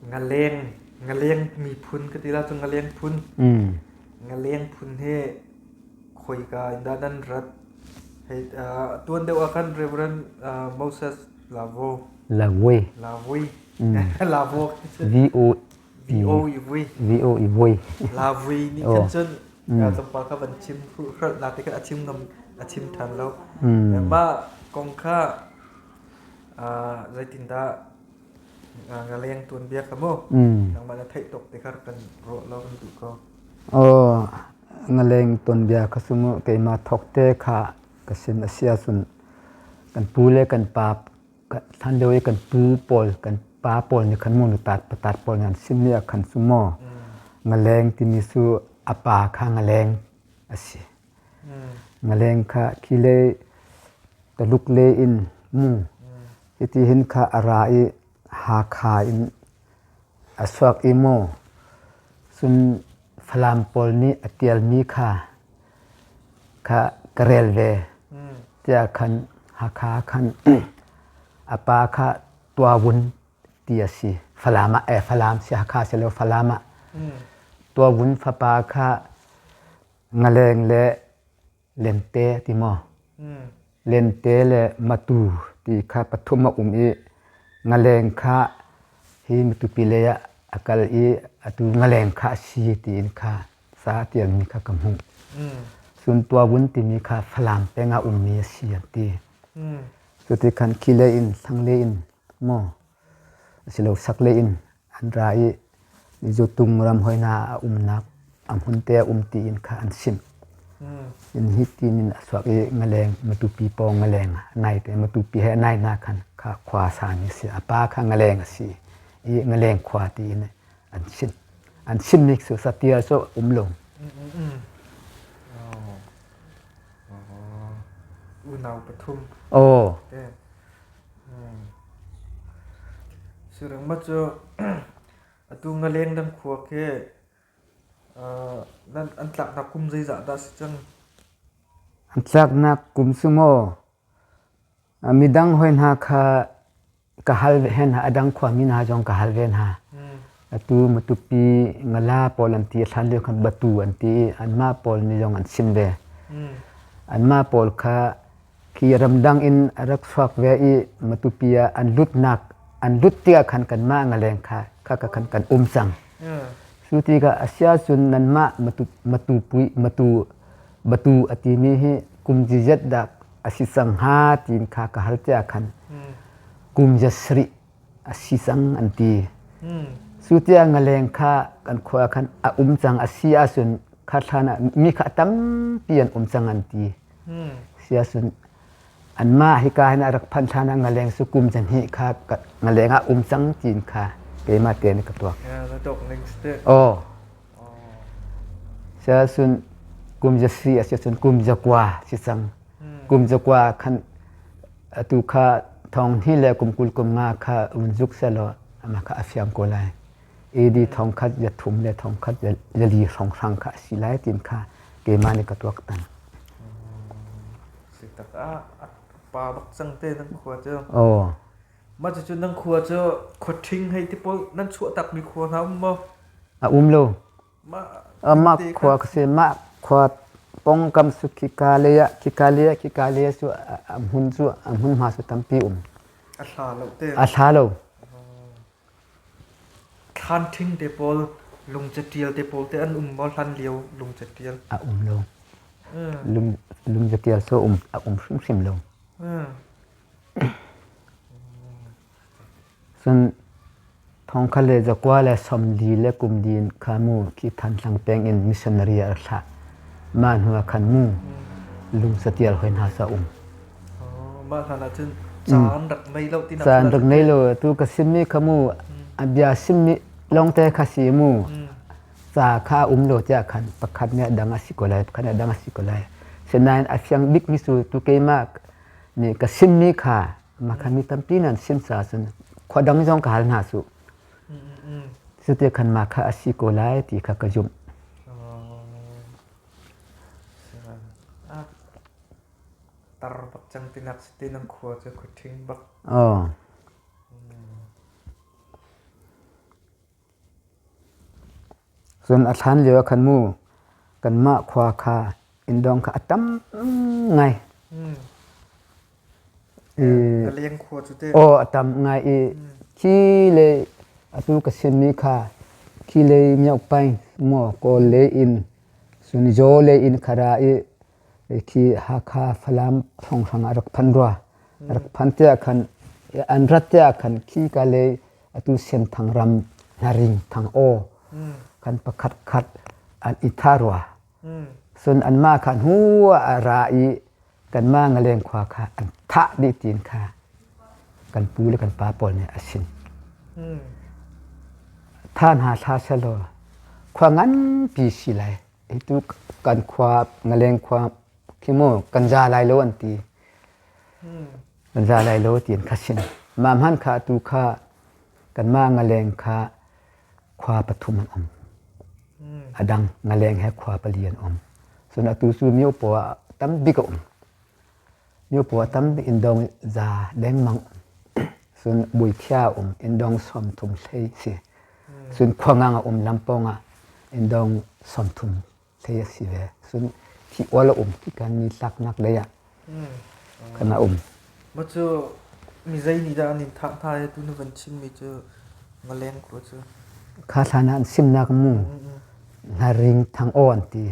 Ngaleng ngaleng miphun ka ti la cu ngaleng phun. Ngaleng phun hi khoika in dah nan rat? Hei tuan deuh ah khan Reverend Moses Lavo. Lavui. Lavui. Lavo. V O V O I vui. V O I vui. Lavui nih khan cun tlawmpal kha van chim hrulh na te khan a chim ngam a chim ṭhan lo. Mah kong kha zeitindah ngaleng tuanbia kha mu nangmah na theih tuk ti kha kan ruah lo kan duh ko. Aw ngaleng tuanbia kha su mu keimah thok te kha ka sin a si ahcun kan pu le kan pa hlan lio i kan pu pawl kan pa pawl nih khan mu nutat patat pawl nih an sim mi ah khan su maw ngaleng timi cu a pa kha ngaleng a si. Ngaleng kha khi le Taluk le in mu hiti hin kha a ra i Hakha in a chuak i mu cun Falam pawl nih a tialmi kha kha ka rel ve tiah khan Hakha khan a pa kha Tuavun ti a si. Falam ah eh Falam si Hakha si lo Falam ah Tuavun fapa kha Ngaleng le lente ti maw? Lente le matu ti kha pathum a um i ngaleng kha hi matupi lei ah a kal i atu ngaleng kha a si tiin kha ca a tialmi kha ka hmuh. Cun tuavun timi kha Falam peng ah ummi a si an ti. Cuti khan khi lei in thlang lei in maw asilo sak lei in an ra i Zotung ram hoi hna a umnak a hmun te a um tiin kha an sim. In hi tin in a chuak i ngaleng Matupi pawng ngaleng nai te Matupi he nai na khan kha khua sa mi si a pa kha ngaleng a si i ngaleng khua tiin an sim. An sim nik su satia cu um lo. Unau pathum. Oh. Surang ma cu atu ngaleng dang khua khi nan an tlaknak kum zeizah dah si cang? An tlaknak kum cu maw midang hoi hna kha ka hal ve hna a dang khuami hna zong ka hal ve hna. Atu Matupi ngala pawl an ti hlan lio khan batu an ti i anmah pawl nih zong an chim ve. Anmah pawl kha khi ramdang in a rak chuak ve i Matupi ah an lutnak an lut tikah khan kanmah ngaleng kha kha ka khan kan um cang. Cu tikah a si ahcun nanmah Matu Matupui Matu Batu a timi hi kum zizat dah a si cang hnga tiin kha ka hal tiah khan kum za sarih a si cang an ti. Cu tiah ngaleng kha kan khua khan a um cang a si ahcun kha hlan ah mi kha tampi an um cang an ti. Si ahcun anmah hika hin a rak phanh hlan ah ngaleng cu kum zahnih kha ngaleng ah um cang tiin kha keimah tein ka tuak. Aw. Si ahcun kum za si a si ahcun kum za kua si cang. Kum za kua khan atu kha thong hnih le kum 20 kum nga kha un zuk selaw amah kha a fiang ko lai. AD thong khat za thum le thong khat za li hrawnghrang kha a si lai tin kha keimah nih ka tuak tan. Si tak ah pa bak cang te nan khua cu. Oh. Mah cucu nan khua cu khua ṭhing hei ti pawl nan chuah takmi khua hna um maw? A um lo. Mah Mah te khua kha ka si mah khua pongkam su khika lei ah khika lei ah khika lei ah cu a hmun cu a hmunhma cu tampi um. A hla lo te. A hla lo. Thlan ṭhing te pawl lungcatial te pawl te an um maw hlan lio lungcatial? A um lo. Lung lungcatial cu um a um hrimhrim lo. Cun thongkhat le zakua le sawmli le kum li in kha mu khi Thantlang peng in missionary a rak thlah. Mah hnu ah khan mu lung catial hoi hna cu a um. Mah hlan ah cun caan rak nei lo tinak Caan rak nei lo tu ka simmi kha mu a bia simmi lawngte kha si mu ca kha a um lo tiah khan pakhat nih a dang a si ko lai pakhat nih a dang a si ko lai. Sinain a fiang bikmi cu tu keimah nih ka simmi kha mah kha mi tampi nan sim caah cun khua dang zong ka hal hna su. Cuti khan mah kha a si ko lai ti kha ka zumh. Tar bak cang tinak si te nan khua cu khua ṭhing bak. Oh. Cun a hlan lio ah khan mu kanmah khua kha inndawng kha a tam ngai. Ngaleng khua cu teh. Aw a tam ngai i khi le atu ka simmi kha khi lei Myaukpaing maw Kawl lei in cun Zaw lei in kha ra i khi Hakha Falam hrawnghrang ah rak phan rua. Rak phan te ah khan an rat te ah khan khi ka lei atu Senthang ram Hnaring Thang Aw kan pakhat khat an i tha rua. Cun anmah kha hnu ah a ra i kanmah ngaleng khua kha an thah dih tiin kha kan pu le kan pa pawl nih a sin. Tha hna thla selaw khua nganpi si lai. Hi tu kan khua ngaleng khua khi mu kan za lai lo an ti. Kan za lai lo tiin kha sin. Mah hman kha tu kha kanmah ngaleng kha khua pathum an um. A dang ngaleng he khua pali an um. Cun atu cu myo paw ah tambik a um. Myo paw ah tambik inndawng za lengmang um. Cun buithia a um inndawng 30 hlei si. Cun khuangang a um lampawng ah inndawng 30 hlei a si ve. Cun thi ual a um ti kan ni tlaknak lei ah kan a um. Mah cu mi zei nih dah an in thah hna i tu na van chimmi cu ngaleng khua cu? Kha hlan ah an simnak mu hnaring thang aw an ti.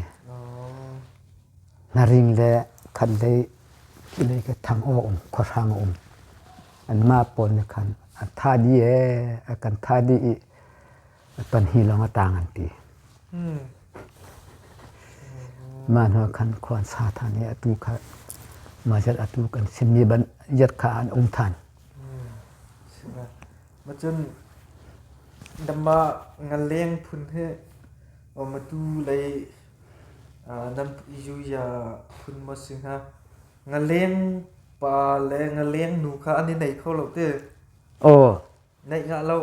Hnaring le khat lei lei ka thang aw um khuahrang a um. Anmah pawl nih khan a tha dih ee a kan tha dih i pan hi lawng a tang an ti. Mah hnu khan khua an sa than i atu kha mah zat atu kan simmi ban yat kha an um than. Macun dama ngaleng phun he matu lei nan yuya phun ma si hnga ngaleng pa le ngaleng nu kha an i nei kho lo te. Aw. Neih ngah lo.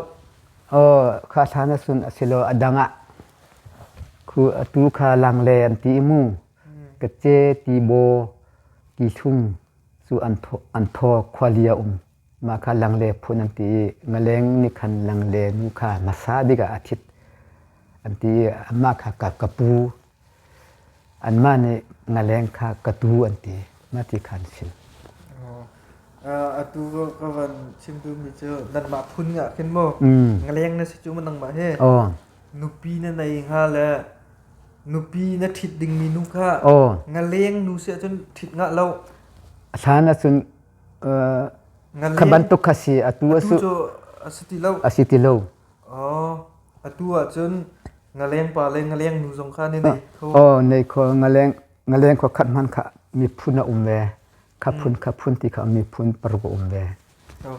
Aw, kha hlan ahcun a si lo a dang ah khu atu kha langle an ti i mu. Ka ce ti baw ti thlum cu an thaw an thaw khuali a um. Mah kha langle phun an ti i ngaleng nih khan langle nu kha hmasa bik ah a thit an ti i amah kha ka ka pu Anmah nih ngaleng kha ka tu an ti. Mah ti khan sim. Atu ka van chim duhmi cu nanmah phun ah khin maw ngaleng na si cu maw nangmah hi nupi na nei hnga le nupi na ṭhit dingmi nu kha ngaleng nu si ahcun ṭhit ngah lo. Hlan ahcun kha bantuk kha si atu atu cu a si ti lo. A si ti lo. Atu ahcun ngaleng pa le ngaleng nu zong kha nan nei kho. Aw, nei kho. Ngaleng ngaleng khua khat hman kha miphun a um ve. Kha phun kha phun ti kha miphun paruk a um ve.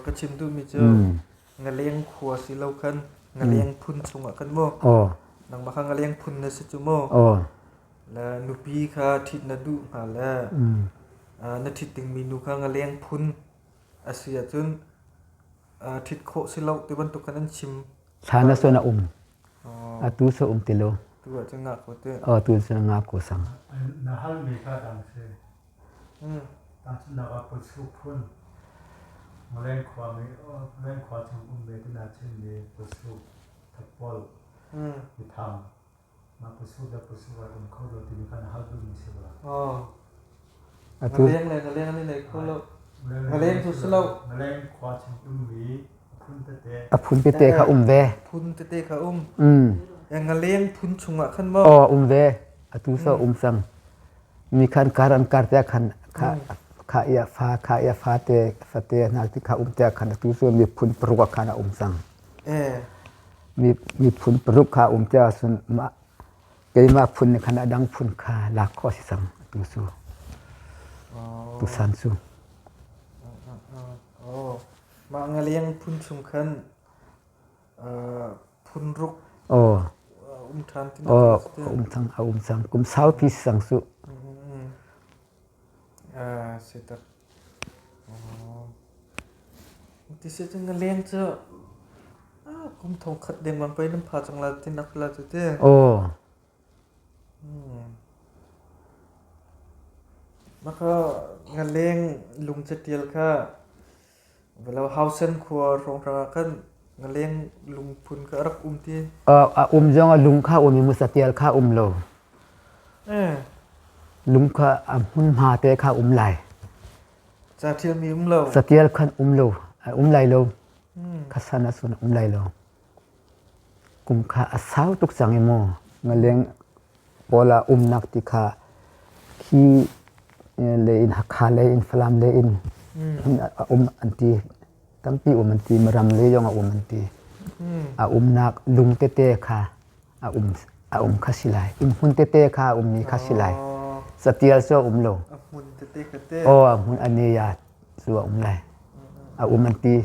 Ka chim duhmi cu ngaleng khua si lo khan ngaleng phun chungah khan mu. Nangmah kha ngaleng phun na si cu mu. Le nupi kha ṭhit na duh hnga le na ṭhit dingmi nu kha ngaleng phun a si ahcun ṭhit khawh si lo ti bantuk khan an chim. Thla na suan a um. Atu sa um ti lo. Tu ah cun nga ko te. Oh, tu cun nga ko sang. Na hal mi kha dang si. Tahchunhnak ah Pawchuk phun Ngaleng khua mi Ngaleng khua chung um ve tina chin mi Pawchuk Thapol Mithang mah Pawchuk le Pawchuk ah um kho lo timi kha na hal duh mi si ba. Oh. Ngaleng le ngaleng an i nei kho lo. Ngaleng cu si lo. Ngaleng khua chung um mi A phun tete kha um ve. Phun tete kha um. Ngaleng phun chungah khan maw? Aw um ve. Atu so um sang. Mi khan kar an kar te khan kha kha ia fa kha ia fa te fa te hna ti kha um te khan atu so mi phun paruk khan a um sang. Mi mi phun paruk kha um te sun ma keimah phun ni khan a dang phun kha lak kho si sang atu su. Tu san su. Oh. Mah ngaleng phun chung khan phun ruk um ṭhan ti Aw, um cang, a um cang. Kum saupi si cang su. Si tak. Ti si cu ngaleng cu kum thong khat dengmang pei nan pha cang la ti nak la cu ti. Aw. Mah kha ngaleng lung catial kha velo Hausen khua hrawnghrang ah khan. Ngaleng lungphun kha a rak um ti. A um zong a lung kha um i musatial kha um lo. Lung kha a hmunhma te kha um lai. Ca ṭhialmi um lo. Catial khan um lo. A um lai lo. Kha san ahcun um lai lo. Kum kha a sau tuk cang i mu ngaleng pawl ah umnak ti kha khi lei in Hakha lei in Falam lei in a um an ti. Tampi um an ti. Maram lei zong a um an ti. A umnak lung tete kha a um a um kha si lai. Inn hmun tete kha a ummi kha si lai. Catial cu a um lo. A hmun tete kha te. Aw, a hmun a ne ya cu a um lai. A um an ti.